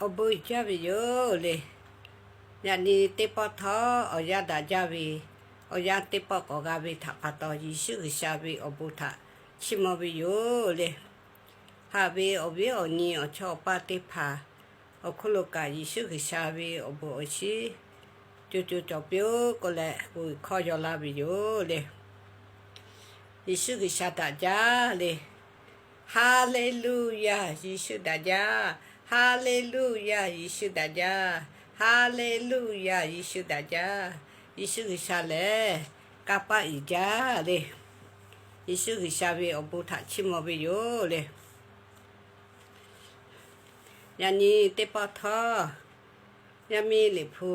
Awˬ bon uiˍ jaˇ ve yoˬ le. Yaꞈ nyi teˇ pawˆ htawˇ awˬ yanˇ daꞈ jaˇ ve, awˬ yanˇ teˇ pawˆ k'awꞈ g'a ve htaꞈ pa taw, Yeˍsuˆ G'uiˬsha ve awˬ bon htaꞈ chiˇ mvuh ve yoˬ le. Haꞈ ve awˬ viˉ awˬ nyi awˬ chawˇ awˬ paˇ teˇ hpaˍ, awˬ hk'oˆ lo kaꞈ Yeˍsuˆ G'uiˬsha ve awˬ bon awˬ shinˉ co co cawˬ piˇ-oˆ k'oˆ leh, bon hkawˇ yaw laˇ ve yoˬ le. Yeˍsuˆ G'uiˬsha daꞈ jaˇ le. Haˍleˍluˍyaˍ, Yeˍsuˆ daꞈ jaˇ. Haˍleˍluˍyaˍ, Yeˍsuˆ daꞈ jaˇ. Haˍleˍluˍyaˍ, Yeˍsuˆ daꞈ jaˇ. Yeˍsuˆ G'uiˬsha lehˬ kanˇ paˆ uiˍ jaˇ le. Yeˍsuˆ G'uiˬsha ve awˬ bon htaꞈ chiˇ mvuh ve yoˬ le. Yaꞈ nyi teˇ pawˆ htawˇ, yaˇ miˇ Liꞈ hpu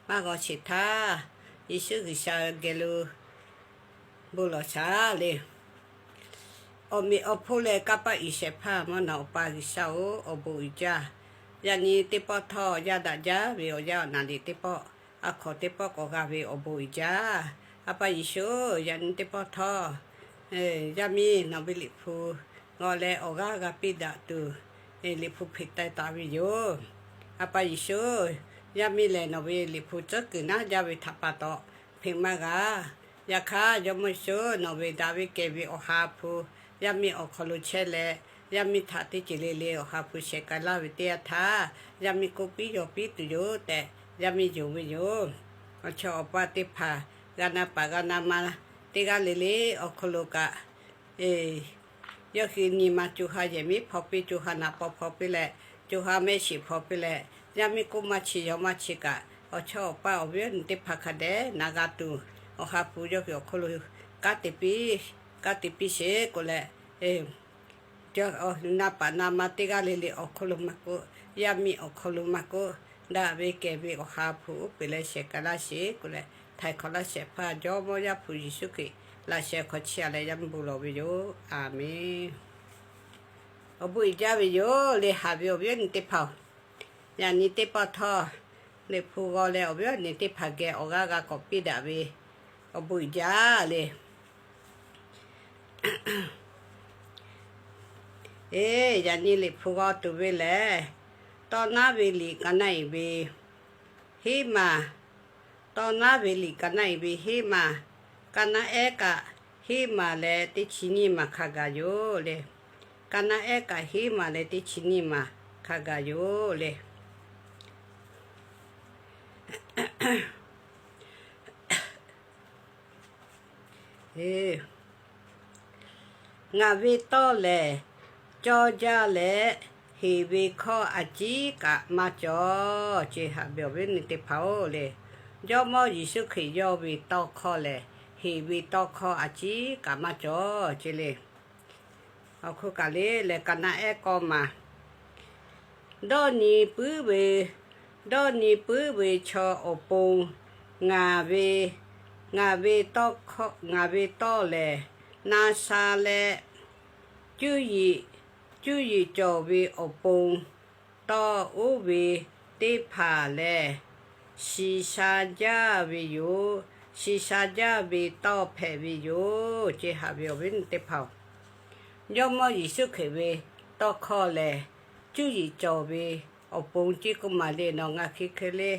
maˇ g'aw sheˍ htaˇ, Yeˍsuˆ G'uiˬsha geh lo bon lawˬ shaˍ le. Awˬ meꞈ awˬ hponˇ leh kanˇ paˆ uiˍ shehˍ hpaˇ mvuhˇ naw awˬ pa G'uiˬsha-oˬ, awˬ bon uiˍ jaˇ. Yaꞈ nyi teˇ pawˆ htawˇ, yaˇ daꞈ jaˇ ve awˬ yanˇ awˬ naˍ liꞈ teˇ pawˆ, a hkawnˍ teˇ pawˆ k'awꞈ g'a ve awˬ bon uiˍ jaˇ. A pa Yeˍsuˆ, yaꞈ nyi teˇ pawˆ htawˇ, yaˇ miˇ nawˬ ve Liꞈ hpu g'aw leh awˬ g'aˇ g'a piˇ daꞈ tuˬ, Liꞈ hpu hpeꞈ taiˍ taˍ ve yoˬ. A pa Yeˍsuˆ, yaˇ miˇ lehˬ nawˬ ve Liꞈ hpu tcuhˉ kuiˬ naˉ jaˇ ve htaꞈ pa taw, hpeꞈ maˇ g'a. Yaꞈ hk'aˇ, Jawˇmawˇ Yeˍsuˆ nawˬ ve daꞈ ve kehˬ ve Awˬ ha hpu yaˇ miˇ awˬ hk'aw lo chehˇ leh, yaˇ miˇ htaꞈ teˇ ceuˬ le le Awˬ ha hpu shehˍ k'ai laˇ ve teˇ yanˇ htaˇ, yaˇ miˇ k'oˆ piˇ yaw piˇ tuˬ yoˬ tehꞈ, yaˇ miˇ yonˍ ve yoˬ. Awˬ chawˇ awˬ paˇ teˇ hpaˍ g'a na paˍ g'a na ma teˇ g'aˇ le le awˬ hk'aw lo kaꞈ, yawˇ hui nyi ma co ha yehˬ miˉ hpaw piˇ, co ha naꞈ paw hpaw piˇ leh, co ha mehˆ shiˍ hpaw piˇ leh, yaˇ miˇ k'oˆ maˇ chi yaw maˇ chi kaꞈ, awˬ chawˇ awˬ paˇ awˬ viˉ awˬ nyi teˇ hpaˍ hk'a dehꞈ na g'a tuˬ, Awˬ ha hpu yawˇ hui awˬ hk'aw lo kanˉ te piˇ, kanˉ te piˇ sheˍ k'oˆ leh, na paˍ na ma teˇ g'aˇ le le awˬ hk'aw lo maˇ k'oˆ, yaˇ miˇ awˬ hk'aw lo maˇ k'oˆ, daꞈ ve kehˬ ve Awˬ ha hpu uˉ peꞈ leh shehˍ k'ai laˇ sheˍ k'oˆ leh, htaiˍ hk'awꞈ laˇ shehˍ hpaˇ Jawˇmawˇ Yaˇ hpu Yeˍsuˆ Hkriꞈ laꞈ sheh hk'aw chiˇ a leh yaˇ miˇ bon lawˬ ve yoˬ. Aˍmenˍ. Awˬ bon uiˍ jaˇ ve yoˬ le, haꞈ ve awˬ viˉ awˬ nyi teˇ hpaˍ-oˬ, yaꞈ nyi teˇ pawˆ htawˇ, Liꞈ hpu g'aw leh awˬ viˉ awˬ nyi teˇ hpaˍ geh awˬ g'aˇ g'a k'awꞈ piˇ daꞈ ve awˬ bon uiˍ jaˇ le. Eˬ, yaꞈ nyi Liꞈ hpu g'aw tuˬ ve lehˬ, tawˇ naˉ ve liꞈ ka naˉ iˍ ve heˉ maˬ, tawˇ naˉ ve liꞈ ka naˉ iˍ ve heˉ maˬ, ka naˉ ehˉ kaꞈ heˉ maˬ leh teˇ chi nyiˇ maˬ hk'a gaˬ yoˬ le. Ka naˉ ehˉ kaꞈ heˉ maˬ leh teˇ chi nyiˇ maˬ hk'a gaˬ yoˬ le. Ngaˬ ve tawˇ lehˬ, cawˇ jaˇ leh heˍ ve hkawˇ a ciˉ kaꞈ maˇ cawˬ ce. Haꞈ ve awˬ viˉ awˬ nyi teˇ hpaˍ-oˬ le, Jawˇmawˇ Yeˍsuˆ Hkriꞈ yawˇ ve tawˇ hkawˇ lehˬ, heˍ ve tawˇ hkawˇ a ciˉ kaꞈ maˇ cawˬ ce le. Awˬ hk'oˆ kaꞈ le lehˬ, ka naˉ ehˉ kawˇ maˬ, dawˇ nyi puiˉ ve, dawˇ nyi puiˉ ve chaw awˬ pon ngaˬ ve, ngaˬ ve tawˇ hkawˇ, ngaˬ ve tawˇ lehˬ, na sha leh cuˇ yiˍ, cuˇ yiˍ cawˬ ve awˬ pon tawˇ oˇ ve teˇ hpaˍ lehˬ, shiˍ sha jaˇ ve yoˬ. Shiˍ sha jaˇ ve tawˇ hpehꞈ ve yoˬ ce. Haꞈ ve awˬ viˉ awˬ nyi teˇ hpaˍ-oˬ, Jawˇmawˇ Yeˍsuˆ Hkriꞈ ve tawˇ hkawˇ lehˬ, cuˇ yiˍ cawˬ ve awˬ pon ceˇ k'oˆ maˬ le. Nawˬ ngaˬ hk'e hk'e le,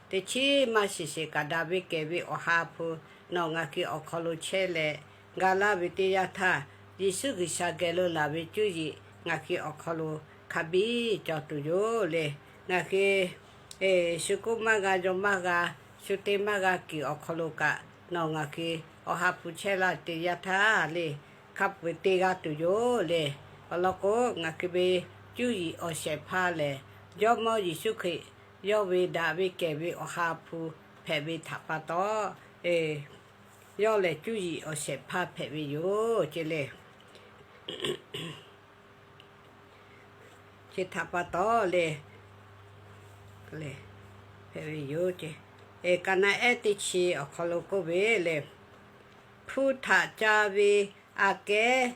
teˇ chiˉ maˇ shiˍ sheˍ kaꞈ, daꞈ ve kehˬ ve Awˬ ha hpu nawˬ ngaˬ hk'e awˬ hk'aw lo chehˇ leh ga laˇ ve teˇ yanˇ htaˇ, Yeˍsuˆ G'uiˬsha geh lo laˬ ve cuˇ yiˍ ngaˬ hk'e awˬ hk'aw lo hk'a biˇ cawˬ tuˬ yoˬ le. Ngaˬ hk'e shu k'oˆ maˇ g'a, yaw maˇ g'a, shu te maˇ g'a kuiˬ awˬ hk'aw lo kaꞈ, nawˬ ngaˬ hk'e Awˬ ha hpu chehˇ laˇ teˇ yanˇ htaˇ le, hk'a peu-eˬ te g'a tuˬ yoˬ le. Awˬ lawn k'o, ngaˬ hk'e ve cuˇ yiˍ awˬ shehˍ hpaˇ lehˬ, Jawˇmawˇ Yeˍsuˆ Hkriꞈ yawˇ ve daꞈ ve kehˬ ve Awˬ ha hpu hpehꞈ ve htaꞈ pa taw, yawˇ lehˬ cuˇ yiˍ awˬ shehˍ hpaˇ hpehꞈ ve yoˬ ce le. Chi htaꞈ pa taw le, hpehꞈ ve yoˬ ce. Ka naˉ ehˉ teˇ chi awˬ hk'aw lo k'oˆ ve le, hpu htaꞈ ca ve aꞈ kehˉ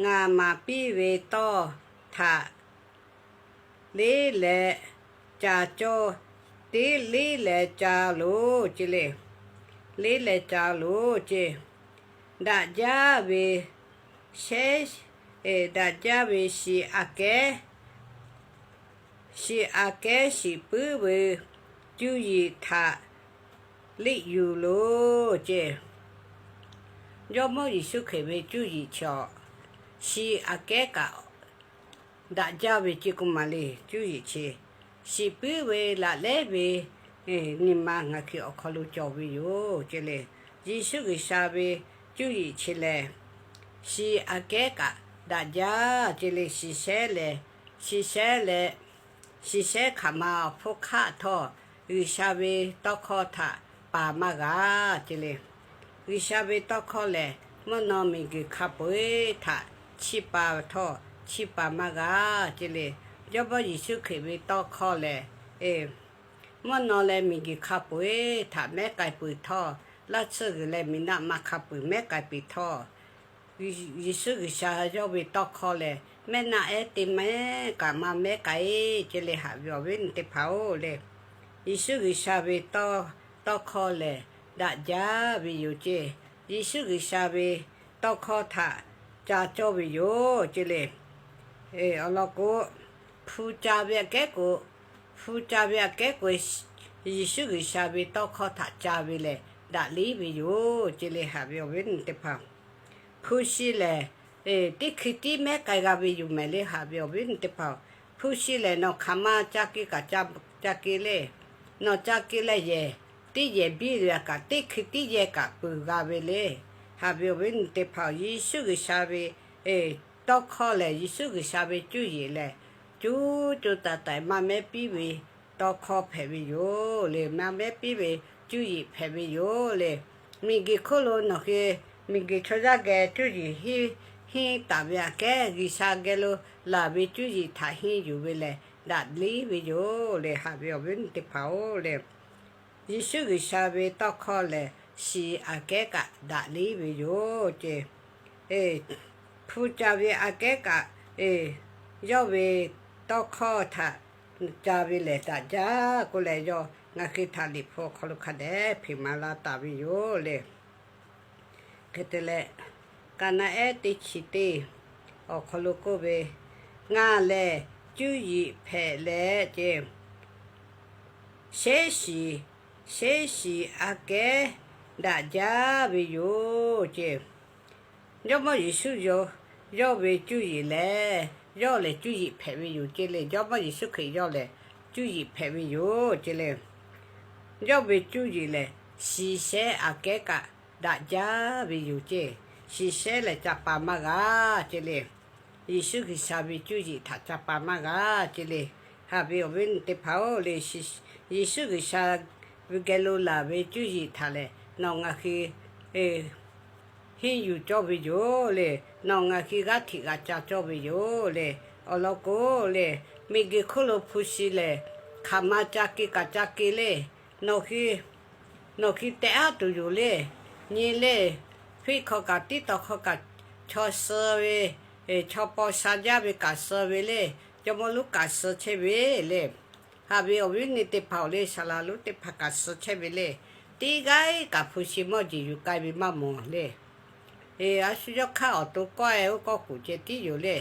ngaˬ maˍ piˇ ve tawˇ htaꞈ leˉ leh ca cawˇ, teˇ leˉ leh ca loˬ ce le. Leˉ leh ca loˬ ce. Daꞈ jaˇ ve shehˉ, daꞈ jaˇ ve shiˍ aꞈ kehˉ Shiˍ aꞈ kehˉ shiˍ puiˉ ve cuˇ yiˍ htaꞈ liˆ yuˬ loˬ ceˇ. Jawˇmawˇ Yeˍsuˆ Hkriꞈ ve cuˇ yiˍ chi awˬ, shiˍ aꞈ kehˉ kaꞈ daꞈ jaˇ ve ceˇ k'oˆ maˍ le. Cuˇ yiˍ chi shiˍ puiˉ ve laꞈ lehˉ ve nyi ma ngaˬ hui awˬ hk'aw lo cawˬ ve yoˬ ceˇ le. Yeˍsuˆ G'uiˬsha ve cuˇ yiˍ chi lehˬ, shiˍ aꞈ kehˉ kaꞈ daꞈ jaˇ ceˇ le. Shiˍ shehˉ lehˬ, shiˍ shehˉ leh, shiˍ shehˉ hk'aˬ ma awˬ hpfuhˇ hk'aˆ htawˇ, G'uiˬsha ve tawˇ hkawˇ htaꞈ paˍ maˇ g'a ceˇ le. G'uiˬsha ve tawˇ hkawˇ lehˬ, mvuhˇ naw miˬguiˬ hk'a peu-eˬ htaꞈ chiˇ pa htawˇ chiˇ pa maˇ g'a ceˇ le. Jawˇmawˇ Yeˍsuˆ Hkriꞈ ve tawˇ hkawˇ lehˬ, mvuhˇ naw leh miˬguiˬ hk'a peu-eˬ htaꞈ mehˉ k'ai peuˬ htawˇ, laˇ tsuhˇ g'uiˬ leh miˬ naˆ ma hk'a peu-eˬ mehˉ k'ai peuˬ htawˇ, Yeˍsuˆ G'uiˬsha yawˇ ve tawˇ hkawˇ lehˬ, mehˉ naˆ ehˉ teˇ mehˉ kaꞈ maˇ mehˉ k'ai ceˇ le. Haꞈ ve awˬ viˉ awˬ nyi teˇ hpaˍ-oˬ le, Yeˍsuˆ G'uiˬsha ve tawˇ hkawˇ lehˬ, daꞈ jaˇ ve yoˬ ceˇ. Yeˍsuˆ G'uiˬsha ve tawˇ hkawˇ htaꞈ ca cawˇ ve yoˬ ceˇ le. Awˬ lawn k'o, hpu ca ve aꞈ kehˉ k'o, hpu ca ve aꞈ kehˉ k'o, Yeˍsuˆ G'uiˬsha ve tawˇ hkawˇ htaꞈ ca ve lehˬ, daꞈ liˉ ve yoˬ ceˇ le. Haꞈ ve awˬ viˉ awˬ nyi teˇ hpaˍ, hpu shi lehˬ, teˇ hkui tiˉ mehˉ k'ai g'a ve yoˬ mehˍ le. Haꞈ ve awˬ viˉ awˬ nyi teˇ hpaˍ-oˬ, hpu shi lehˬ nawˬ hk'aˬ ma ca ke kaꞈ ca ke le. Nawˬ ca ke leh yehˬ, teˇ yehˬ biˇ ve aꞈ kaꞈ teˇ hkui tiˉ yehˬ kaꞈ peuˬ g'a ve le. Haꞈ ve awˬ viˉ awˬ nyi teˇ hpaˍ-oˬ, Yeˍsuˆ G'uiˬsha ve tawˇ hkawˇ lehˬ, Yeˍsuˆ G'uiˬsha ve cuˇ yiˍ lehˬ, co co taiˍ taiˍ maˇ mehˉ piˇ ve tawˇ hkawˇ hpehꞈ ve yoˬ le. Maˇ mehˉ piˇ ve cuˇ yiˍ hpehꞈ ve yoˬ le. Miˬguiˬ hk'oˆ lo nawˬ hui, miˬguiˬ chaw yaˇ geh cuˇ yiˍ henˇ taˍ ve aꞈ kehˉ, G'uiˬsha geh lo laˬ ve cuˇ yiˍ htaꞈ henˇ yuˬ ve lehˬ, daꞈ liˉ ve yoˬ le. Haꞈ ve awˬ viˉ awˬ nyi teˇ hpaˍ-oˬ le, Yeˍsuˆ G'uiˬsha ve tawˇ hkawˇ lehˬ, shiˍ aꞈ kehˉ kaꞈ daꞈ liˉ ve yoˬ ceˇ. Hpu ca ve aꞈ kehˉ kaꞈ, yawˇ ve tawˇ hkawˇ htaꞈ ca ve lehˬ daꞈ jaˇ k'oˆ leh, yawˇ ngaˬ hui htaꞈ Liꞈ hpu awˬ hk'aw lo hk'a dehꞈ hpeꞈ maˍ laˇ taˍ ve yoˬ le. Hk'e te leh, kaˍnaˆ ehˉ teˇ chi teˇ awˬ hk'aw lo k'oˆ ve, Ngaˬ lehˬ cuˇ yiˍ hpehꞈ leh ceˇ, sheˉ shiˍ, sheˉ shiˍ aꞈ kehˉ daꞈ jaˇ ve yoˬ ceˇ. Jawˇmawˇ Yeˍsuˆ yawˇ ve cuˇ yiˍ lehˬ, yawˇ lehˬ cuˇ yiˍ hpehꞈ ve yoˬ ceˇ le. Jawˇmawˇ Yeˍsuˆ Hkriꞈ yawˇ lehˬ cuˇ yiˍ hpehꞈ ve yoˬ ceˇ le. Yawˇ ve cuˇ yiˍ lehˬ, shiˍ shehˉ aꞈ kehˉ kaꞈ daꞈ jaˇ ve yoˬ ceˇ. Shiˍ shehˉ lehˬ ca pa maˇ g'a ceˇ le. Yeˍsuˆ G'uiˬsha ve cuˇ yiˍ htaꞈ ca pa maˇ g'a ceˇ le. Haꞈ ve awˬ viˉ awˬ nyi teˇ hpaˍ-oˬ le, Yeˍsuˆ G'uiˬsha geh lo laˬ ve cuˇ yiˍ htaꞈ lehˬ, nawˬ ngaˬ hui henˇ yuˬ cawˇ ve yoˬ le. Nawˬ ngaˬ hui g'aˇ htiꞈ g'a ca cawˇ ve yoˬ le. Awˬ lawn k'o le, miˬguiˬ hk'oˆ lo hpu shi lehˬ, hk'aˬ ma ca ke kaꞈ ca ke le. Nawˬ hui, nawˬ hui tehꞈ aˉ tuˬ yoˬ le. Nyi le, hpiˇ hk'aw kaꞈ tiˉ taw hk'aw kaꞈ chaw suh ve, chaw paw sha jaˇ ve kaꞈ suh ve le. Jawˇmawˇ lonˉ kaꞈ suh chehˇ ve le. Haꞈ ve awˬ viˉ awˬ nyi teˇ hpaˍ-oˬ le, saˍ laˍ lonˉ teˇ hpaˍ kaꞈ suh chehˇ ve le. Teˇ g'aˇ kaꞈ hpu shi mawˇ jeˬ yuˬ k'ai ve maˇ mawˬ le. A shu yawˇ hk'aˇ awˬ to kawˆ-e oˇ kawˆ k'oˍ ceh tiˉ yoˬ le.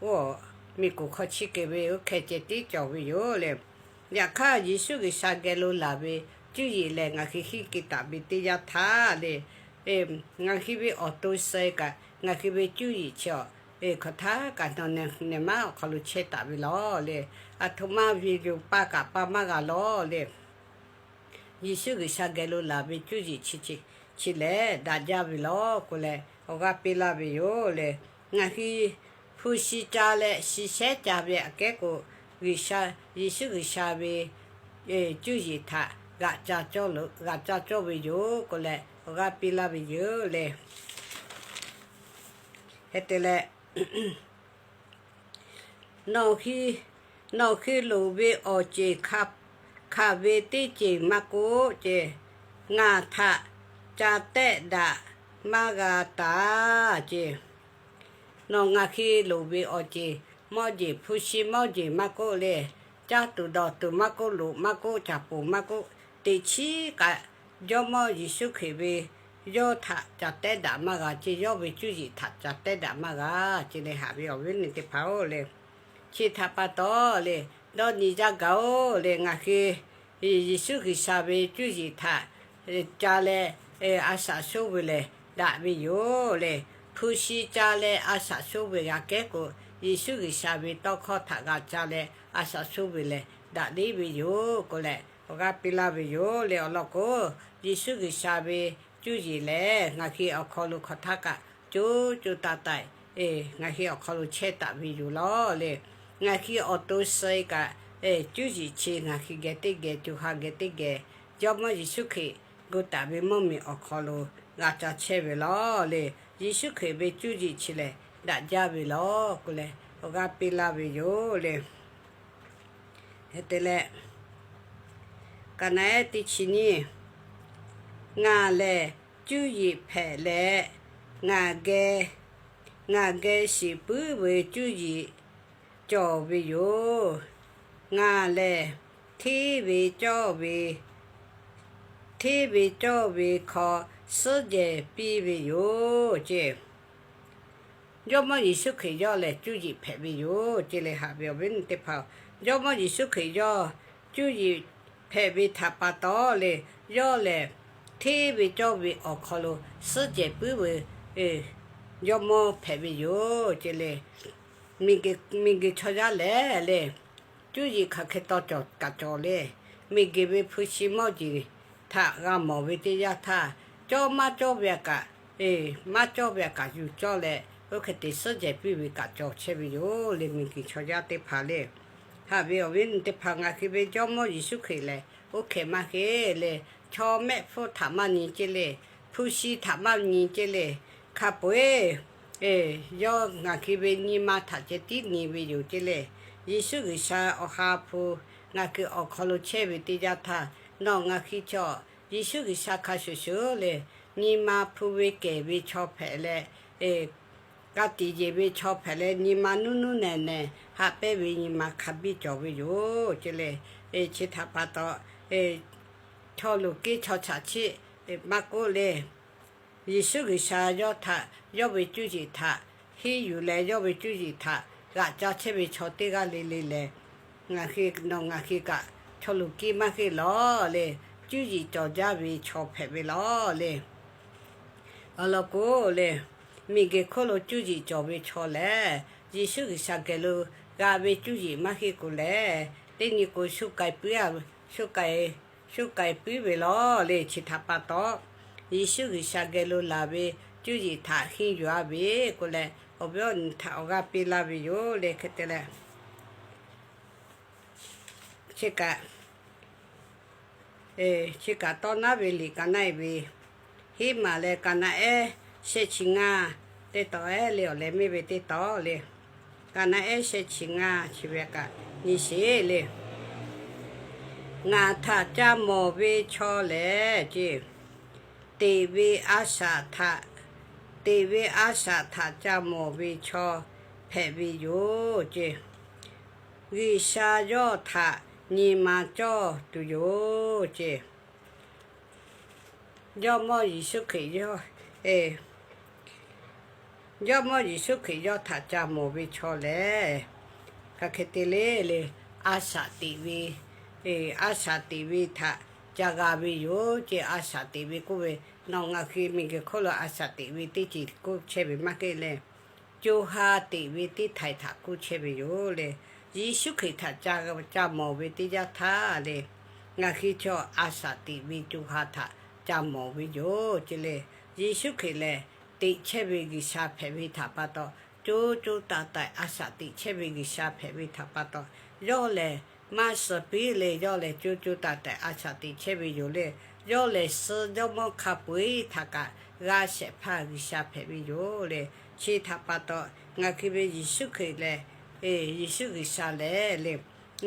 Oˇ, miˬ k'oˍ hk'aw chiˇ keu ve oˇ hkeh ceh tiˉ cawˬ ve yoˬ le. Yaꞈ hk'aˇ Yeˍsuˆ G'uiˬsha geh lo laˬ ve cuˇ yiˍ lehˬ, ngaˬ hui henˇ ke taˍ ve teˇ yanˇ htaˇ le, ngaˬ hui ve awˬ to suh-e kaꞈ ngaˬ hui ve cuˇ yiˍ chi awˬ, hk'aˬ htaˇ kaꞈ nawˬ nehˬ maˉ awˬ hk'aw lo chehˇ taˍ ve lawˬ le. Aˬ htoꞈ ma ve yoˬ, pa kaꞈ pa maˇ g'a lawˬ le. Yeˍsuˆ G'uiˬsha geh lo laˬ ve cuˇ yiˍ chi lehˬ daꞈ jaˇ ve lawˬ k'oˆ leh awˬ g'aˇ piˇ laˇ ve yoˬ le. Ngaˬ hui hpu shi ca leh shi shehˉ ca ve aꞈ kehˉ k'o, Yeˍsuˆ G'uiˬsha ve cuˇ yiˍ htaꞈ g'aꞈ ca cawˇ ve yoˬ k'oˆ leh awˬ g'aˇ piˇ laˇ ve yoˬ le. Hk'e te leh, nawˬ hui loˍ ve awˬ ceˬ hk'aˬ ve teˇ ceˬ maˇ k'oˆ ceˇ, ngaˬ htaꞈ ca tehˆ daꞈ maˇ g'a taˍ ceˇ. Nawˬ ngaˬ hui loˍ ve awˬ ceˬ, mawˇ jeˬ, hpu shi mawˇ jeˬ maˇ k'oˆ le, caˇ tuˬ dawˬ tuˬ maˇ k'oˆ, loꞈ maˇ k'oˆ, caˍ poˍ maˇ k'oˆ, teꞈ chiˉ kaꞈ Jawˇmawˇ Yeˍsuˆ Hkriꞈ ve yawˇ htaꞈ ca tehˆ daꞈ maˇ g'a ceˇ. Yawˇ ve cuˇ yiˍ htaꞈ ca tehˆ daꞈ maˇ g'a ceˇ le. Haꞈ ve awˬ viˉ awˬ nyi teˇ hpaˍ-oˬ le, chi htaꞈ pa taw le, Dawˇ nyi jaˇ gaˬ-oˬ le, ngaˬ hui Yeˍsuˆ G'uiˬsha ve cuˇ yiˍ htaꞈ ca leh a shaꞈ shoˉ ve lehˬ daꞈ ve yoˬ le. Hpu shi ca leh a shaꞈ shoˉ ve g'a kehˉ k'o, Yeˍsuˆ G'uiˬsha ve tawˇ hkawˇ htaꞈ g'a ca leh a shaꞈ shoˉ ve lehˬ daꞈ deˇ ve yoˬ k'oˆ leh awˬ g'aˇ piˇ laˇ ve yoˬ le. Awˬ lawn k'o, Yeˍsuˆ G'uiˬsha ve cuˇ yiˍ lehˬ ngaˬ hui awˬ hk'aw lo hk'aˬ htaˇ kaꞈ co co taiˍ taiˍ ngaˬ hui awˬ hk'aw lo chehˇ taˍ ve yoˬ lawˬ le. Ngaˬ hui awˬ to suh kaꞈ cuˇ yiˍ chi ngaˬ hui geh teˇ geh, co ha geh teˇ geh, Jawˇmawˇ Yeˍsuˆ Hkriꞈ gu taˍ ve mvuhˇmiˬ awˬ hk'aw lo g'a ca chehˇ ve lawˬ le. Yeˍsuˆ Hkriꞈ ve cuˇ yiˍ chi lehˬ daꞈ jaˇ ve lawˬ k'oˆ leh awˬ g'aˇ piˇ laˇ ve yoˬ le. Hk'e te leh, ka naˆ ehˉ teˇ chi nyiˇ, ngaˬ lehˬ cuˇ yiˍ hpehꞈ leh, ngaˬ geh, ngaˬ geh shiˍ puiˉ ve cuˇ yiˍ cawˬ ve yoˬ. Ngaˬ lehˬ hteˇ ve cawˇ ve, hteˇ ve cawˇ ve hk'aw suhˉ jehˬ piˇ ve yoˬ ce. Jawˇmawˇ Yeˍsuˆ Hkriꞈ yawˇ lehˬ cuˇ yiˍ hpehꞈ ve yoˬ ce le. Haꞈ ve awˬ viˉ awˬ nyi teˇ hpaˍ, Jawˇmawˇ Yeˍsuˆ Hkriꞈ yawˇ cuˇ yiˍ hpehꞈ ve htaꞈ pa taw le, yawˇ lehˬ hteˇ ve cawˇ ve awˬ hk'aw lo suhˉ jehˬ puiˉ ve jawˇmawˇ hpehꞈ ve yoˬ ce le. Miˬguiˬ chaw yaˇ lehˬ le, cuˇ yiˍ hk'aˬ hk'e taw cawˬ kaꞈ cawˬ le. Miˬguiˬ ve hpu shi mawˇ jeˬ htaꞈ g'a mawˬ ve teˇ yanˇ htaˇ, cawˇ maˇ cawˇ ve kaꞈ, maˇ cawˇ ve kaꞈ yuˬ cawˇ leh, oˇ hk'e te suhˉ jehˬ piˇ ve kaꞈ cawˬ chehˇ ve yoˬ le. Miˬguiˬ chaw yaˇ teˇ hpaˍ le, haꞈ ve awˬ viˉ awˬ nyi teˇ hpaˍ, ngaˬ hui ve Jawˇmawˇ Yeˍsuˆ Hkriꞈ lehˬ oˇ hk'e maˇ heˆ le. Chaw mehˆ hpfuhˇ htaꞈ maˇ nyi ce le. Hpu shi htaꞈ maˇ nyi ce le. Hk'a peu-eˬ yawˇ ngaˬ hui ve nyi ma htaꞈ ceh tiˉ nyi ve yoˬ ce le. Yeˍsuˆ G'uiˬsha awˬ ha hpu ngaˬ hui awˬ hk'aw lo chehˇ ve teˇ yanˇ htaˇ, nawˬ ngaˬ hui chaw Yeˍsuˆ G'uiˬsha hk'a shuˍ shuˍ le, nyi ma hpu ve kehˬ ve chaw hpehꞈ leh, ka tiꞈ yeˬ ve chaw hpehꞈ leh, nyi ma nuˇ nuˇ nehˬ nehˬ haꞈ pehnˇ ve nyi ma hk'a biˇ cawˬ ve yoˬ ce le. Chi htaꞈ pa taw, chaw luˬ kiˇ chaw chaꞈ chiˆ maˇ k'oˆ le, Yeˍsuˆ G'uiˬsha yawˇ htaꞈ, yawˇ ve cuˇ yiˍ htaꞈ henˇ yuˬ leh, yawˇ ve cuˇ yiˍ htaꞈ g'aꞈ ca chehˇ ve chaw teˇ g'aˇ le le lehˬ, ngaˬ hui, nawˬ ngaˬ hui kaꞈ chaw luˬ kiˇ maˇ heˆ lawˬ le. Cuˇ yiˍ cawˬ jaˇ ve chaw hpehꞈ ve lawˬ le. Awˬ lawn k'o le, miˬguiˬ hk'oˆ lo cuˇ yiˍ cawˬ ve chaw lehˬ, Yeˍsuˆ G'uiˬsha geh lo g'a ve cuˇ yiˍ maˇ heˆ k'o lehˬ, teˇ nyi k'o shu k'ai puiˉ, shu k'ai puiˉ ve lawˬ le. Chi htaꞈ pa taw, Yeˍsuˆ G'uiˬsha geh lo laˬ ve cuˇ yiˍ htaꞈ henˇ yuˬ-a ve k'oˆ leh, awˬ viˉ awˬ nyi htaꞈ awˬ g'aˇ piˇ laˇ ve yoˬ le. Hk'e te leh, chi kaꞈ, chi kaꞈ tawˇ naˉ ve liꞈ ka naˆ-e ve, Heˉmaꞈ leh ka naˆ ehˉ shehˆ chi ngaˇ teˇ taw ehˉ le, awˬ leh meˇ ve teˇ taw le. Ka naˆ ehˉ shehˆ chi ngaˇ chi ve kaꞈ nyi sheˍ le. Ngaˬ htaꞈ ca mawˬ ve chaw lehˬ ce, teꞈ ve a shaꞈ htaꞈ, teꞈ ve a shaꞈ htaꞈ ca mawˬ ve chaw hpehꞈ ve yoˬ ce. G'uiˬsha yawˇ htaꞈ nyi ma cawˇ tuˬ yoˬ ce. Jawˇmawˇ Yeˍsuˆ Hkriꞈ yawˇ, Jawˇmawˇ Yeˍsuˆ Hkriꞈ yawˇ htaꞈ ca mawˬ ve chaw lehˬ, hk'aˬ hk'e te le le, a shaꞈ teꞈ ve, a shaꞈ teꞈ ve htaꞈ ca g'a ve yoˬ ce. A shaꞈ teꞈ ve k'oˆ ve, nawˬ ngaˬ hui miˬguiˬ hk'oˆ lo a shaꞈ teꞈ ve teˇ ceuˬ k'oˆ chehˇ ve maˇ heˆ le. Co ha teꞈ ve teˇ htaiꞈ htaꞈ k'oˆ chehˇ ve yoˬ le. Yeˍsuˆ Hkriꞈ htaꞈ ca, ca mawˬ ve teˇ yanˇ htaˇ le, ngaˬ hui chaw a shaꞈ teꞈ ve co ha htaꞈ ca mawˬ ve yoˬ ce le. Yeˍsuˆ Hkriꞈ lehˬ, teꞈ chehˇ ve G'uiˬsha hpehꞈ ve htaꞈ pa taw, co co taiˍ taiˍ a shaꞈ teꞈ chehˇ ve G'uiˬsha hpehꞈ ve htaꞈ pa taw, yawˇ lehˬ maˇ suh piˉ le. Yawˇ lehˬ co co taiˍ taiˍ a shaꞈ teꞈ chehˇ ve yoˬ le. Yawˇ lehˬ suh jawˇmawˇ hk'a peu-eˬ htaꞈ kaꞈ g'a shehˍ hpaˇ G'uiˬsha hpehꞈ ve yoˬ le. Chi htaꞈ pa taw, ngaˬ hui ve Yeˍsuˆ Hkriꞈ lehˬ, Yeˍsuˆ G'uiˬsha lehˬ le,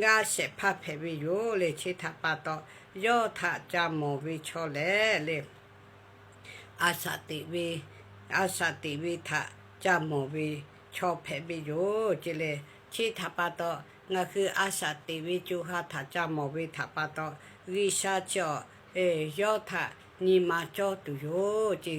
g'a shehˍ hpaˇ hpehꞈ ve yoˬ le. Chi htaꞈ pa taw, yawˇ htaꞈ ca mawˬ ve chaw lehˬ le, a shaꞈ teꞈ ve, a shaꞈ teꞈ ve htaꞈ ca mawˬ ve chaw hpehꞈ ve yoˬ ce le. Chi htaꞈ pa taw, ngaˬ hui a shaꞈ teꞈ ve co ha htaꞈ ca mawˬ ve htaꞈ pa taw, G'uiˬsha chi awˬ, yawˇ htaꞈ nyi ma cawˇ tuˬ yoˬ ce.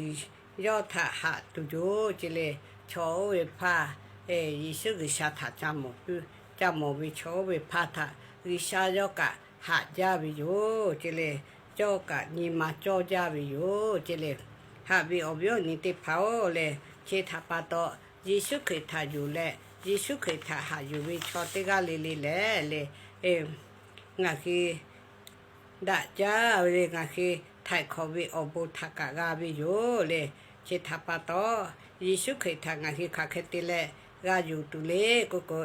Yawˇ htaꞈ haꞈ tuˬ yoˬ ce le. Chaw oˇ ve hpaˇ Yeˍsuˆ G'uiˬsha htaꞈ ca mawˬ puiˉ ca mawˬ ve chaw oˇ ve hpaˇ htaꞈ G'uiˬsha yawˇ kaꞈ haꞈ jaˇ ve yoˬ ce le. Yawˇ kaꞈ nyi ma cawˇ jaˇ ve yoˬ ce le. Haꞈ ve awˬ viˉ awˬ nyi teˇ hpaˍ-oˬ le, chi htaꞈ pa taw, Yeˍsuˆ Hkriꞈ htaꞈ yuˬ leh Yeˍsuˆ Hkriꞈ htaꞈ haꞈ yuˬ ve chaw teˇ g'aˇ le le lehˬ le, ngaˬ hui daꞈ jaˇ ve le, ngaˬ hui htaiˍ hk'awꞈ ve awˬ bon htaꞈ kaꞈ g'a ve yoˬ le. Chi htaꞈ pa taw, Yeˍsuˆ Hkriꞈ htaꞈ ngaˬ hui hk'aˬ hk'e te leh g'a yuˬ tuˬ le k'oˆ k'o,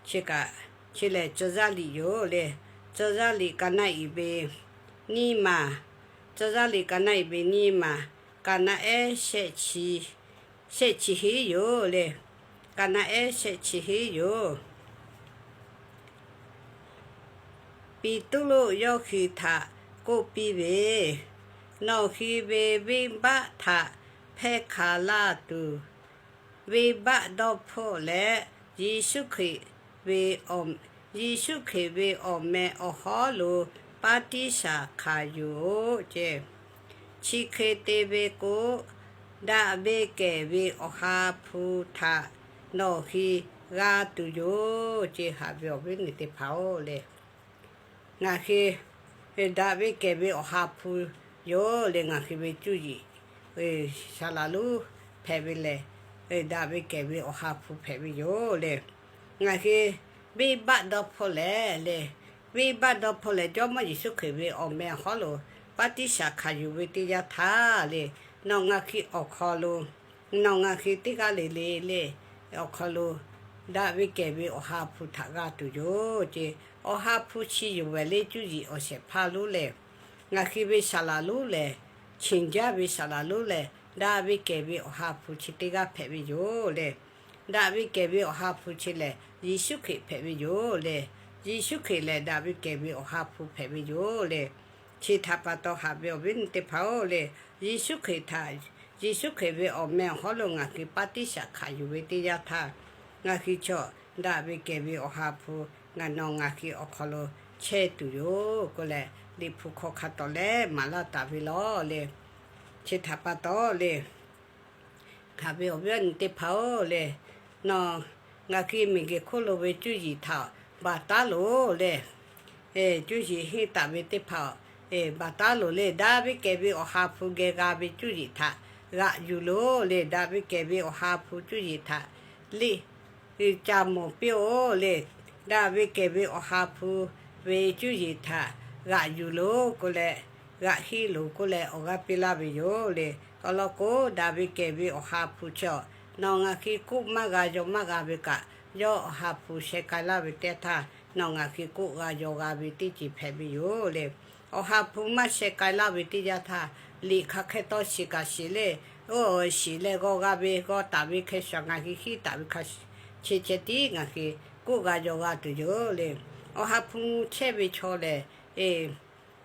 chi kaꞈ, chi lehˬ tcuh yaˇ liꞈ yoˬ le. Tcuh yaˇ liꞈ ka naˆ iˍ ve nyiˇ maˬ, tcuh yaˇ liꞈ ka naˆ iˍ ve nyiˇ maˬ, ka naˆ ehˉ shehˆ chi, shehˆ chi hiˉ yoˬ le. Ka naˆ ehˉ shehˆ chi hiˉ yoˬ. Peˍtruˆ yawˇ hui htaꞈ k'oˆ piˇ ve, Nawˬ hui ve venˇbaˆ htaꞈ hpehˇ hk'a laˇ tuˬ, venˇbaˆ dawˇ hpfuhˆ leh Yeˍsuˆ Hkriꞈ ve, Yeˍsuˆ Hkriꞈ ve awˬ meh awˬ hawˉ lo paˍtiˆsaˬ hkanˍ yuˬ-oˬ ce. Chi hk'e te ve k'o, daꞈ ve kehˬ ve Awˬ ha hpu htaꞈ nawˬ hui g'a tuˬ yoˬ ce. Haꞈ ve awˬ viˉ awˬ nyi teˇ hpaˍ-oˬ le, ngaˬ hui daꞈ ve kehˬ ve Awˬ ha hpu yoˬ le. Ngaˬ hui ve cuˇ yiˍ saˍ laˍ lonˉ hpehꞈ ve lehˬ, daꞈ ve kehˬ ve Awˬ ha hpu hpehꞈ ve yoˬ le. Ngaˬ hui venˇbaˆ dawˇ hpfuhˆ leh le, venˇbaˆ dawˇ hpfuhˆ leh Jawˇmawˇ Yeˍsuˆ Hkriꞈ ve awˬ meh awˬ hawˉ lo paˍtiˆsaˬ hkanˍ yuˬ ve teˇ yanˇ htaˇ le, nawˬ ngaˬ hui awˬ hk'aw lo, nawˬ ngaˬ hui teˇ g'aˇ le le le awˬ hk'aw lo daꞈ ve kehˬ ve Awˬ ha hpu htaꞈ g'a tuˬ yoˬ ce. Awˬ ha hpu chi yoˬ ve le cuˇ yiˍ awˬ shehˍ hpaˇ lonˉ lehˬ, ngaˬ hui ve saˍ laˍ lonˉ lehˬ, chinˍ jaˇ ve saˍ laˍ lonˉ lehˬ, daꞈ ve kehˬ ve Awˬ ha hpu chi teˇ g'aˇ hpehꞈ ve yoˬ le. Daꞈ ve kehˬ ve Awˬ ha hpu chi lehˬ, Yeˍsuˆ Hkriꞈ hpehꞈ ve yoˬ le. Yeˍsuˆ Hkriꞈ lehˬ, daꞈ ve kehˬ ve Awˬ ha hpu hpehꞈ ve yoˬ le. Chi htaꞈ pa taw, haꞈ ve awˬ viˉ awˬ nyi teˇ hpaˍ-oˬ le, Yeˍsuˆ Hkriꞈ htaꞈ, Yeˍsuˆ Hkriꞈ ve awˬ meh awˬ hawˉ lo ngaˬ hui paˍtiˆsaˬ hkanˍ yuˬ ve teˇ yanˇ htaˇ, ngaˬ hui chaw daꞈ ve kehˬ ve Awˬ ha hpu ngaˬ nawˬ ngaˬ hui awˬ hk'aw lo chehˇ tuˬ yoˬ k'oˆ leh, Liꞈ hpu hk'aw hk'a tawˍ leh maˍ laˇ taˍ ve lawˬ le. Chi htaꞈ pa taw le, haꞈ ve awˬ viˉ awˬ nyi teˇ hpaˍ-oˬ le, nawˬ ngaˬ hui miˬguiˬ hk'oˆ lo ve cuˇ yiˍ htaꞈ baˬ taˉ loˬ le. Cuˇ yiˍ henˇ taˍ ve teˇ hpaˍ, baˬ taˉ loˬ le. Daꞈ ve kehˬ ve Awˬ ha hpu geh g'a ve cuˇ yiˍ htaꞈ g'aꞈ yuˬ loˬ le. Daꞈ ve kehˬ ve Awˬ ha hpu cuˇ yiˍ htaꞈ le, ca mawˬ piˇ-oˬ le. Daꞈ ve kehˬ ve Awˬ ha hpu ve cuˇ yiˍ htaꞈ g'aꞈ yuˬ loˬ k'oˆ leh, g'aꞈ henˇ loˬ k'oˆ leh awˬ g'aˇ piˇ laˇ ve yoˬ le. Awˬ lawn k'o, daꞈ ve kehˬ ve Awˬ ha hpu chi-a, nawˬ ngaˬ hui k'oˆ maˇ g'a yaw maˇ g'a ve kaꞈ, yawˇ Awˬ ha hpu sheh k'ai laˇ ve teˇ yanˇ htaˇ, nawˬ ngaˬ hui k'oˆ g'a yaw g'a ve teˇ ceuˬ hpehꞈ ve yoˬ le. Awˬ ha hpu maˇ sheh k'ai laˇ ve teˇ yanˇ htaˇ, liꞈ hk'aˬ hk'e tawˇ shiˍ kaꞈ shiˍ le, oˇ shiˍ leh g'aw g'a ve g'aw taˍ ve hk'e shaˍ ngaˬ hui hiˉ taˍ ve hk'a chi ceh tiˉ ngaˬ hui k'oˆ g'a yaw g'a tuˬ yoˬ le. Awˬ ha hpu chehˇ ve chaw lehˬ,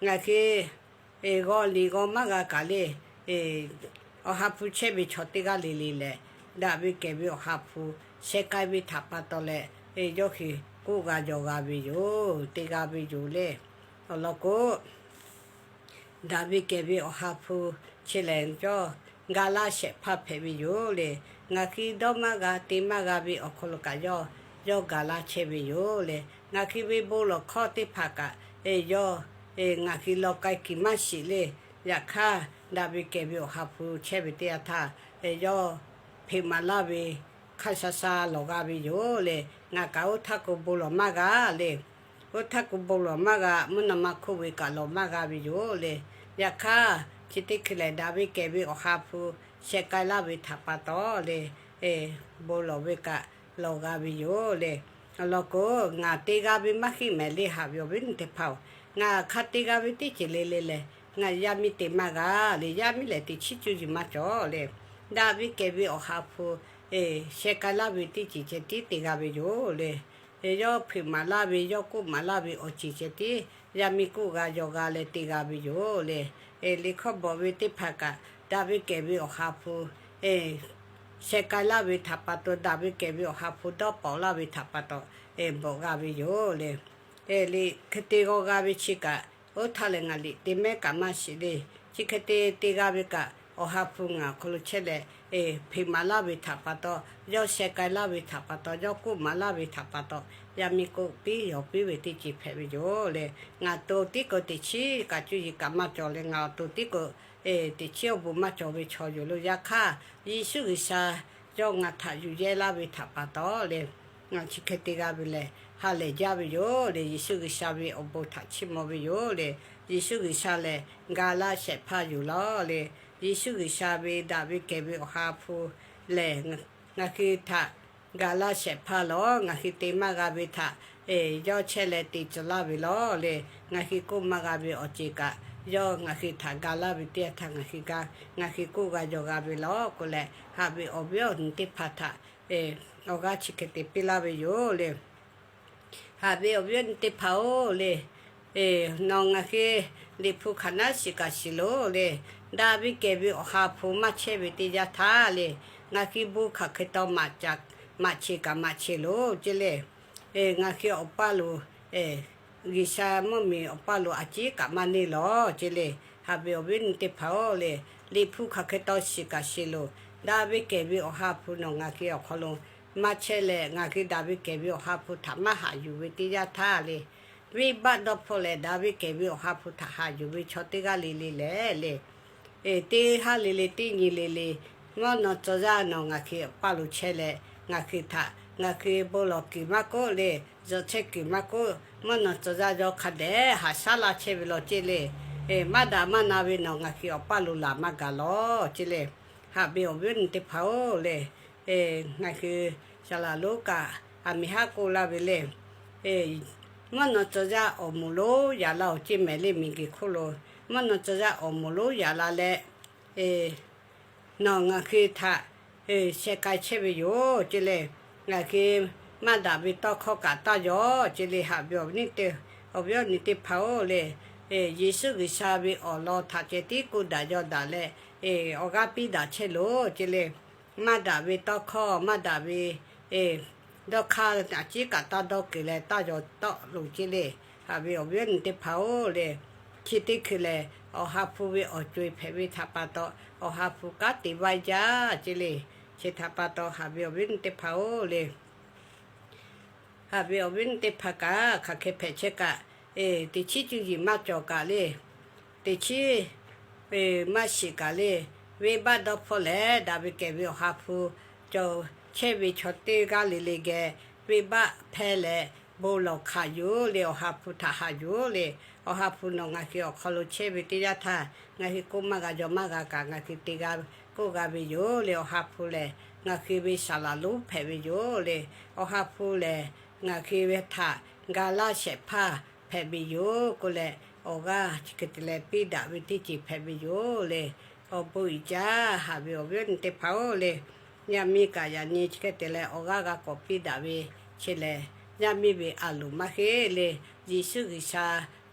ngaˬ hui g'aw liꞈ g'aw maˇ g'a kaꞈ le, Awˬ ha hpu chehˇ ve chaw teˇ g'aˇ le le lehˬ, daꞈ ve kehˬ ve Awˬ ha hpu sheh k'ai ve htaꞈ pa taw leh, yawˇ hui k'oˆ g'a yaw g'a ve yoˬ, te g'a ve yoˬ le. Awˬ lawn k'o, daꞈ ve kehˬ ve Awˬ ha hpu chi lehˬ, yawˇ ga laˇ shehˍ hpaˇ hpehꞈ ve yoˬ le. Ngaˬ hui dawˇ maˇ g'a te maˇ g'a ve awˬ hk'aw lo kaꞈ yawˇ, yawˇ ga laˇ chehˇ ve yoˬ le. Ngaˬ hui ve bon lawˬ hkawˇ teˇ hpaˍ kaꞈ, yawˇ ngaˬ hui law k'ai kiˬ maˇ shiˍ le. Yaꞈ hk'aˇ, daꞈ ve kehˬ ve Awˬ ha hpu chehˇ ve teˇ yanˇ htaˇ, yawˇ hpeꞈ maˍ laˇ ve hk'a sha sha lawˬ g'a ve yoˬ le. Ngaˬ kaꞈ oˇ htaˇ k'o bon lawˬ maˇ g'a le. Oˇ htaˇ k'o bon lawˬ maˇ g'a, mvuhˇ naw ma hk'oˆ ve kaꞈ lawˬ maˇ g'a ve yoˬ le. Yaꞈ hk'aˇ, chi teˇ hkui lehˬ daꞈ ve kehˬ ve Awˬ ha hpu sheh k'ai laˇ ve htaꞈ pa taw le, bon lawˬ ve kaꞈ lawˬ g'a ve yoˬ le. Awˬ lawn k'o, ngaˬ te g'a ve maˇ heˆ mehˍ le, haꞈ ve awˬ viˉ awˬ nyi teˇ hpaˍ-oˬ. Ngaˬ hk'a te g'a ve teˇ ceuˬ le le lehˬ, ngaˬ yaˇ miˇ te maˇ g'a le. Yaˇ miˇ lehˬ teꞈ chiˉ cuˇ yiˍ maˇ cawˬ le. Daꞈ ve kehˬ ve Awˬ ha hpu sheh k'ai laˇ ve teˇ ceuˬ ceh tiˉ te g'a ve yoˬ le. Yawˇ hpeꞈ maˍ laˇ ve, yawˇ k'oˆ maˍ laˇ ve awˬ ceuˬ ceh tiˉ yaˇ miˇ k'oˆ g'a yaw g'a leh te g'a ve yoˬ le. Liꞈ hkawˇ bvuhꞈ ve teˇ hpaˍ kaꞈ, daꞈ ve kehˬ ve Awˬ ha hpu sheh k'ai laˇ ve htaꞈ pa taw, daꞈ ve kehˬ ve Awˬ ha hpu dawˇ paoˍ laˇ ve htaꞈ pa taw, bvuhꞈ g'a ve yoˬ le. Liꞈ hk'e te g'aw g'a ve chi kaꞈ, oˇ htaˇ lehˬ ngaˬ liꞈ te mehˉ kaꞈ maˇ shiˍ le. Chi hk'e te te g'a ve kaꞈ, Awˬ ha hpu ngaˬ awˬ hk'aw lo chehˇ leh, hpeꞈ maˍ laˇ ve htaꞈ pa taw, yawˇ sheh k'ai laˇ ve htaꞈ pa taw, yawˇ k'oˆ maˍ laˇ ve htaꞈ pa taw, yaˇ miˇ k'oˆ piˇ yawˬ piˇ ve teˇ ceuˬ hpehꞈ ve yoˬ le. Ngaˬ to tiˉ k'o teꞈ chiˉ kaꞈ cuˇ yiˍ kaꞈ maˇ cawˬ leh, ngaˬ awˬ to tiˉ k'o teꞈ chiˉ awˬ bon maˇ cawˬ ve chaw yoˬ lo. Yaꞈ hk'aˇ, Yeˍsuˆ G'uiˬsha yawˇ ngaˬ htaꞈ yuˬ yehˇ laˇ ve htaꞈ pa taw le, ngaˬ chi hk'e te g'a ve lehˬ, ha lehˬ jaˇ ve yoˬ le. Yeˍsuˆ G'uiˬsha ve awˬ bon htaꞈ chiˇ mvuh ve yoˬ le. Yeˍsuˆ G'uiˬsha lehˬ, ga laˇ shehˍ hpaˇ yoˬ law le. Yeˍsuˆ G'uiˬsha ve daꞈ ve kehˬ ve Awˬ ha hpu lehˬ, ngaˬ hui htaꞈ ga laˇ shehˍ hpaˇ lawˬ. Ngaˬ hui te maˇ g'a ve htaꞈ yawˇ chehˇ leh te tcuh laˇ ve lawˬ le. Ngaˬ hui k'oˆ maˇ g'a ve awˬ ceuˬ kaꞈ, yawˇ ngaˬ hui htaꞈ ga laˇ ve teˇ yanˇ htaˇ ngaˬ hui ga, ngaˬ hui k'oˆ g'a yawˬ g'a ve lawˬ k'oˆ leh, haꞈ ve awˬ viˉ awˬ nyi teˇ hpaˍ htaꞈ awˬ g'aˇ chi hk'e te piˇ laˇ ve yoˬ le. Haꞈ ve awˬ viˉ awˬ nyi teˇ hpaˍ-oˬ le, nawˬ ngaˬ hui Liꞈ hpu hk'aˬ naˉ shiˍ kaꞈ shiˍ loˬ le. Daꞈ ve kehˬ ve Awˬ ha hpu maˇ chehˇ ve teˇ yanˇ htaˇ le, ngaˬ hui bon hk'aˬ hk'e taw maꞈ cheˬ kaꞈ maꞈ cheˬ loˬ ceˇ le. Ngaˬ hui awˬ paˇ lo G'uiˬsha mvuhˇmiˬ awˬ paˇ lo a ciˉ kaꞈ maˇ neˇ lawˬ ceˇ le. Haꞈ ve awˬ viˉ awˬ nyi teˇ hpaˍ-oˬ le, Liꞈ hpu hk'aˬ hk'e taw shiˍ kaꞈ shiˍ loˬ. Daꞈ ve kehˬ ve Awˬ ha hpu nawˬ ngaˬ hui awˬ hk'aw lo maˇ chehˇ leh, ngaˬ hui daꞈ ve kehˬ ve Awˬ ha hpu htaꞈ maˇ haꞈ yuˬ ve teˇ yanˇ htaˇ le, venˇbaˆ dawˇ hpfuhˆ leh daꞈ ve kehˬ ve Awˬ ha hpu htaꞈ haꞈ yuˬ ve chaw teˇ g'aˇ le le lehˬ le, teˇ haˉ le le teˇ nyi le le, mvuhˇ naw tcuh yaˇ nawˬ ngaˬ hui awˬ paˇ lo chehˇ leh, ngaˬ hui htaꞈ ngaˬ hui bon lawˬ kuiˬ maˇ k'oˆ le, zuhꞈ chehˇ kuiˬ maˇ k'oˆ, mvuhˇ naw tcuh yaˇ yawˇ hk'a dehꞈ haꞈ shaˉ laˇ chehˇ ve lawˬ ceˇ le. Maˇ daꞈ maˇ na ve nawˬ ngaˬ hui awˬ paˇ lo laˬ maˇ gaˬ lawˬ ceˇ le. Haꞈ ve awˬ viˉ awˬ nyi teˇ hpaˍ-oˬ le, ngaˬ hui saˍ laˍ lonˉ kaꞈ aˬ miˍ haˉ k'oˆ laˇ ve le, mvuhˇ naw tcuh yaˇ awˬ moˍ lonˉ yaꞈ la-oˬ ceˇ mehˍ le. Miˬguiˬ hk'oˆ lo mvuhˇ naw tcuh yaˇ awˬ moˍ lonˉ yaꞈ la leh, nawˬ ngaˬ hui htaꞈ sheh k'ai chehˇ ve yoˬ ceˇ le. Ngaˬ hui maˇ daꞈ ve tawˇ hkawˇ kaꞈ taˇ yaw ceˇ le. Haꞈ ve awˬ viˉ awˬ nyi teˇ hpaˍ-oˬ le, Yeˍsuˆ G'uiˬsha ve awˬ lawn htaꞈ ceh tiˉ k'oˆ daꞈ yaw daꞈ leh, awˬ g'aˇ piˇ daꞈ chehˇ loˬ ceˇ le. Maˇ daꞈ ve tawˇ hkawˇ, maˇ daꞈ ve dawˇ hk'aˇ a ciˉ kaꞈ taˇ dawˇ keunˍ leh taˇ yaw tawˆ loˬ ceˇ le. Haꞈ ve awˬ viˉ awˬ nyi teˇ hpaˍ-oˬ le, chi teˇ hkui lehˬ Awˬ ha hpu ve awˬ co-e hpehꞈ ve htaꞈ pa taw, Awˬ ha hpu kanˉ te vaiˇ jaˇ ceˇ le. Chi htaꞈ pa taw haꞈ ve awˬ viˉ awˬ nyi teˇ hpaˍ-oˬ le, haꞈ ve awˬ viˉ awˬ nyi teˇ hpaˍ kaꞈ hk'aˬ hk'e hpehꞈ chehˇ kaꞈ, teꞈ chiˉ cuˇ yiˍ maˇ cawˬ kaꞈ le, teꞈ chiˉ maˇ shiˍ kaꞈ le, venˇbaˆ dawˇ hpfuhˆ leh daꞈ ve kehˬ ve Awˬ ha hpu cawˬ chehˇ ve chaw teˇ g'aˇ le le geh, venˇbaˆ hpehˇ leh bon lawˬ hkanˍ yuˬ le. Awˬ ha hpu htaꞈ haꞈ yuˬ le. Awˬ ha hpu nawˬ ngaˬ hui awˬ hk'aw lo chehˇ ve teˇ yanˇ htaˇ, ngaˬ hui k'oˆ maˇ g'a jaw maˇ g'a kaꞈ ngaˬ hui te g'a k'oˆ g'a ve yoˬ le. Awˬ ha hpu lehˬ ngaˬ hui ve saˍ laˍ lonˉ hpehꞈ ve yoˬ le. Awˬ ha hpu lehˬ ngaˬ hui ve htaꞈ ga laˇ shehˍ hpaˇ hpehꞈ ve yoˬ k'oˆ leh, awˬ g'aˇ chi hk'e te leh piˇ daꞈ ve teˇ ceuˬ hpehꞈ ve yoˬ le. Awˬ bon uiˍ jaˇ. Haꞈ ve awˬ viˉ awˬ nyi teˇ hpaˍ-oˬ le, yaˇ miˇ kaꞈ yaꞈ nyi chi hk'e te leh awˬ g'aˇ g'a k'awꞈ piˇ daꞈ ve, chi lehˬ yaˇ miˇ ve a loˍ maˇ heˆ le. Yeˍsuˆ G'uiˬsha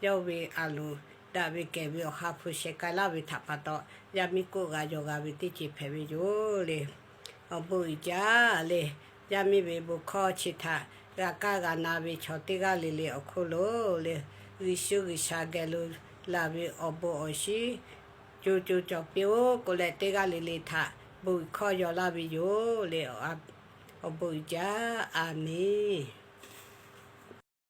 yawˇ ve a loˍ daꞈ ve kehˬ ve Awˬ ha hpu sheh k'ai laˇ ve htaꞈ pa taw, yaˇ miˇ k'oˆ g'a yaw g'a ve teˇ ceuˬ hpehꞈ ve yoˬ le. Awˬ bon uiˍ jaˇ le. Yaˇ miˇ ve bon hkawˇ chi htaꞈ g'a kaˇ g'a na ve chaw teˇ g'aˇ le le awˬ hk'oˆ lo le, Yeˍsuˆ G'uiˬsha geh lo laˬ ve awˬ bon awˬ shinˉ co co cawˬ piˇ-oˆ k'oˆ leh, teˇ g'aˇ le le htaꞈ bon uiˍ hkawˇ yaw laˇ ve yoˬ le. Awˬ bon uiˍ jaˇ. A menˬ.